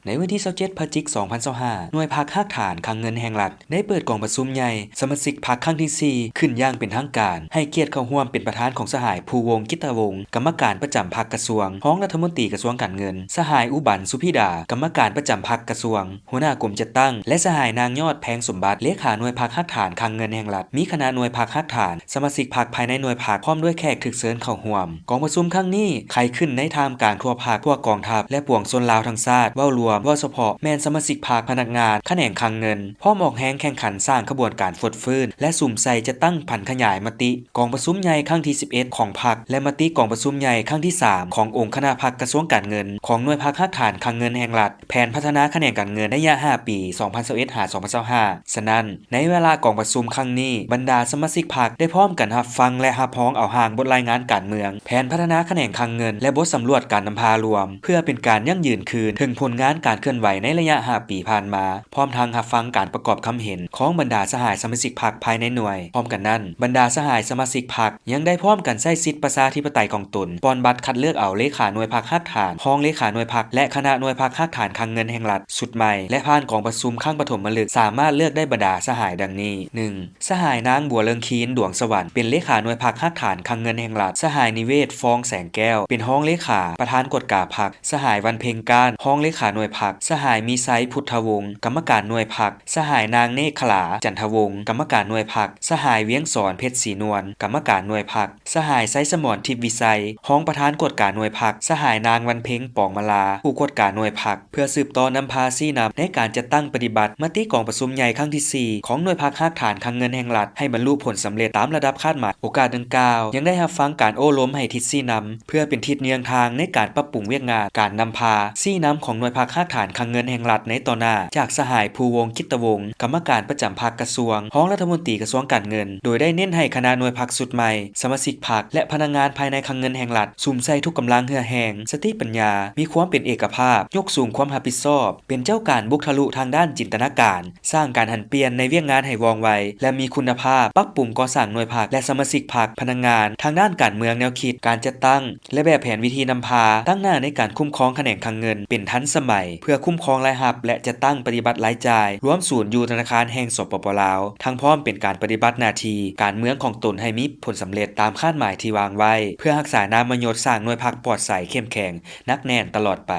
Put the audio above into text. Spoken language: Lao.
ໃນວັນທີຊາວເຈັດ ພະຈິກ ສອງພັນຊາວຫ້າ ໜ່ວຍພັກຮາກຖານຄັງເງິນແຫ່ງລັດ ໄດ້ເປີດກອງປະຊຸມໃຫຍ່ສະມາຊິກພັກຄັ້ງທີສີ່ ຂຶ້ນຢ່າງເປັນທາງການ, ໃຫ້ກຽດເຂົ້າຮ່ວມເປັນປະທານຂອງສະຫາຍ ພູວົງ ກິດຕະວົງ ກຳມະການປະຈຳພັກກະຊວງ, ຮອງລັດຖະມົນຕີກະຊວງການເງິນ, ສະຫາຍ ອຸບັນ ສຸພິດາ ກຳມະການປະຈຳພັກກະຊວງ, ຫົວໜ້າກົມຈັດຕັ້ງ ແລະ ສະຫາຍ ນາງ ຍອດແພງສົມບັດ ເລຂາໜ່ວຍພັກຮາກຖານຄັງເງິນແຫ່ງລັດ, ມີຄະນະໜ່ວຍພັກຮາກຖານ, ສະມາຊິກພັກພາຍໃນໜ່ວຍພັກ ພ້ອມດ້ວຍແຂກຖືກເຊີນເຂົ້າຮ່ວມ. ກອງປະຊຸມຄັ້ງນີ້ ໄຂຂຶ້ນໃນທ່າມກາງທົ່ວພັກ, ທົ່ວກອງທັບ ແລະ ປວງຊົນລາວທັງຊາດ ເວົ້າລວມ, ເວົ້າສະເພາະ ແມ່ນສະມາຊິກພັກ, ພະນັກງານ, ຂະແໜງຄັງເງິນ, ພ້ອມອອກແຮງແຂ່ງຂັນສ້າງຂະບວນການຟົດຟື້ນ ແລະ ສຸມໃສ່ຈັດຕັ້ງຜັນຂະຫຍາຍມະຕິກອງປະຊຸມໃຫຍ່ຄັ້ງທີສິບເອັດຂອງພັກ ແລະ ມະຕິກອງປະຊຸມໃຫຍ່ຄັ້ງທີສາມຂອງອົງຄະນະພັກກະຊວງການເງິນ ຂອງໜ່ວຍພັກຮາກຖານຄັງເງິນແຫ່ງລັດ, ແຜນພັດທະນາຂະແໜງການເງິນໄລຍະຫ້າປີ ສອງພັນຊາວເອັດ ຫາ ສອງພັນຊາວຫ້າ. ສະນັ້ນ, ໃນເວລາກອງປະຊຸມຄັ້ງນີ້, ບັນດາສະມາຊິກພັກໄດ້ພ້ອມກັນຮັບຟັງ ແລະ ຮັບຮອງເອົາຮ່າງບົດລາຍງານການເມືອງ, ແຜນພັດທະນາຂະແໜງຄັງເງິນ ແລະ ບົດສຳຫຼວດການນຳພາລວມ ເພື່ອເປັນການຢັ້ງຢືນຄືນເຖິງຜົນງານການເຄື່ອນໄຫວໃນໄລຍະຫ້າປີຜ່ານມາ, ພ້ອມທັງຮັບຟັງການປະກອບຄຳເຫັນຂອງບັນດາສະຫາຍສະມາຊິກພັກພາຍໃນໜ່ວຍ. ພ້ອມກັນນັ້ນ, ບັນດາສະຫາຍສະມາຊິກພັກຍັງໄດ້ພ້ອມກັນໃຊ້ສິດປະຊາທິປະໄຕຂອງຕົນ, ປ່ອນບັດຄັດເລືອກເອົາເລຂາໜ່ວຍພັກຮາກຖານ, ຮອງເລຂາໜ່ວຍພັກ ແລະ ຄະນະໜ່ວຍພັກຮາກຖານຄັງເງິນແຫ່ງລັດຊຸດໃໝ່ ແລະ ຜ່ານກອງປະຊຸມຄັ້ງປະຖົມມະລຶກ ສາມາດເລືອກໄດ້ບັນດາສະຫາຍດັ່ງນີ້: ໜຶ່ງ ສະຫາຍນາງ ບົວເລີງຄີນ ດວງສະຫວັນ ເປັນເລຂາໜ່ວຍພັກຮາກຖານຄັງເງິນແຫ່ງລັດ, ສະຫາຍ ນິເວດ ຟອງແສງແກ້ວ ເປັນຮອງເລຂາ ປະທານກວດກາພັກ, ສະຫາຍ ວັນເພັງ ກ້ານ ຮອງເລຂາໜ່ວຍພັກ, ສະຫາຍ ມີໄຊ ພຸດທະວົງ ກຳມະການໜ່ວຍພັກ, ສະຫາຍ ນາງ ເນກຂະລາ ຈັນທະວົງ ກຳມະການໜ່ວຍພັກ, ສະຫາຍ ວຽງສອນ ເພັດສີນວນ ກຳມະການໜ່ວຍພັກ, ສະຫາຍ ໄຊສະໝອນ ທິບວິໄຊ ຮອງປະທານກວດກາໜ່ວຍພັກ, ສະຫາຍ ນາງ ວັນເພັງ ປອງມາລາ ຜູ້ກວດກາໜ່ວຍພັກ, ເພື່ອສືບຕໍ່ນຳພາຊີ້ນຳໃນການຈັດຕັ້ງປະຕິບັດມະຕິກອງປະຊຸມໃຫຍ່ຄັ້ງທີສີ່ຂອງໜ່ວຍພັກຮາກຖານຄັງເງິນແຫ່ງລັດ ໃຫ້ບັນລຸຜົນສຳເລັດຕາມລະດັບຄາດໝາຍ. ໂອກາດດັ່ງກ່າວ ຍັງໄດ້ຮັບຟັງການໂອ້ລົມໃຫ້ທິດຊີ້ນຳ ເພື່ອເປັນທິດນຽງທາງໃນການປັບປຸງວຽກງານການນຳພາຊີ້ນຳຂອງໜ່ວຍພັກຮາກຖານຄັງເງິນແຫ່ງລັດໃນຕໍ່ໜ້າ ຈາກສະຫາຍ ພູວົງ ກິດຕະວົງ ກຳມະການປະຈຳພັກກະຊວງ, ຮອງລັດຖະມົນຕີກະຊວງການເງິນ, ໂດຍໄດ້ເນັ້ນໃຫ້ຄະນະໜ່ວຍພັກຊຸດໃໝ່, ສະມາຊິກພັກ ແລະ ພະນັກງານພາຍໃນຄັງເງິນແຫ່ງລັດ ສຸມໃສ່ທຸກກຳລັງເຫື່ອແຮງ, ສະຕິປັນຍາ, ມີຄວາມເປັນເອກະພາບ, ຍົກສູງຄວາມຮັບຜິດຊອບ, ເປັນເຈົ້າການບຸກທະລຸທາງດ້ານຈິນຕະນາການ, ສ້າງການຫັນປ່ຽນໃນວຽກງານໃຫ້ວ່ອງໄວ ແລະ ມີຄຸນນະພາບ, ປັບປຸງກໍ່ສ້າງໜ່ວຍພັກ ແລະ ສະມາຊິກພັກ, ພະນັກງານ, ທາງດ້ານການເມືອງ, ແນວຄິດ, ການຈັດຕັ້ງ ແລະ ແບບແຜນວິທີນຳພາ, ຕັ້ງໜ້າໃນການຄຸ້ມຄອງຂະແໜງຄັງເງິນເປັນທັນສະໄໝ ເພື່ອຄຸ້ມຄອງລາຍຮັບ ແລະ ຈັດຕັ້ງປະຕິບັດລາຍຈ່າຍ, ລວມສູນຢູ່ທະນາຄານແຫ່ງ ສປປ ລາວ, ທັງພ້ອມເປັນການປະຕິບັດໜ້າທີ່ການເມືອງຂອງຕົນໃຫ້ມີຜົນສຳເລັດຕາມຄາດໝາຍທີ່ວາງໄວ້ ເພື່ອຮັກສານາມມະຍົດ, ສ້າງໜ່ວຍພັກປອດໃສ, ເຂັ້ມແຂງ, ໜັກແໜ້ນຕະຫຼອດໄປ.